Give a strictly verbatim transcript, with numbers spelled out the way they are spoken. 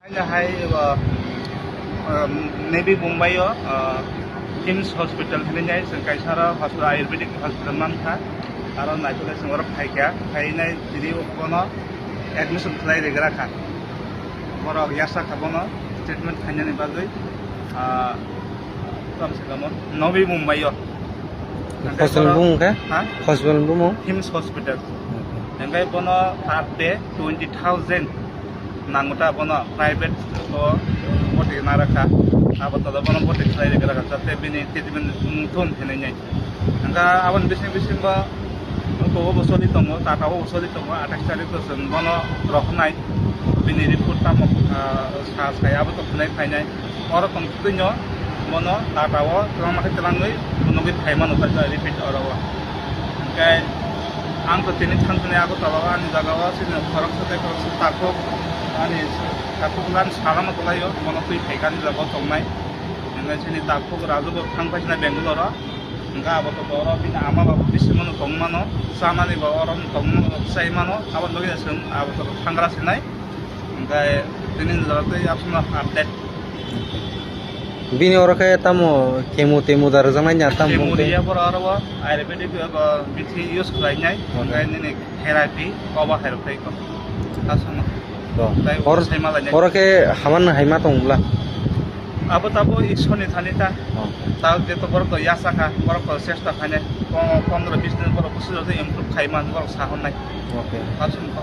Hai, uh, um, Navi Mumbai o, uh, KIMS Hospital hinwi nai, chwng kaisa oro hospital, Ayurvedic hospital mankha. Aro naitugwi chwng oro phaikha, phainai tini bono admission khlai rigra kha. Borok yasa kha bono treatment khainani bagwi, uh, tamo se tamo Navi Mumbai o. Hospital bumung khe? Ha? Hospital bumung? KIMS Hospital. Hingke bono per day twenty thousand nango ta bono private o boti narakha, abo todo bono boti khlai rikha jate bini treatment wngthun hinwi nai. Hingke aboni bising bising bo kobo bo soli tongo, Tata o bo soli tongo, athais tarik o chwng bono rohornai bini report tamo, ah, sa sai abo to khwnai phainai. Oro tongtwino bono Tata o kwbangma khe twlangwi phunugwi phaimano kha repeat oro o. Hingke ang to tini thangjani Agartala o ani jaga o chini khoroksa tei khoroksa takhuk ani takhuk lan salama kwlaio bono twi phaikha ani jaga o tongnai. Hingke chini takhuk Raju bo thang phaisina Bangalore o. Hingke abo to oro bini ama baba bisingmano tongmano, chamani bo oro tongmano, chaimano, abo logi chwng abo to thangra sinai. Hingke tini jora tei aswkno update. Bini oro khe tamo chemo temo da rwjaknai ya tamo Chemo khe? Riya boro oro bo ayurvedic, uh, bithi use khlainai, Okay. Hingke nini therapy, kobo hai rok tei ko. Aswkno. Oh. Tai Or-, sai malainai. Oro khe haman hai ma tong bla? Abo tabo Ishwar ni thani ta. Oh. Ta je to borok to yasa kha, borok to chesta khainai. Ko-, pondro bis din borok busi jodi improve khai man borok sa honnai. Okay. Aswkno.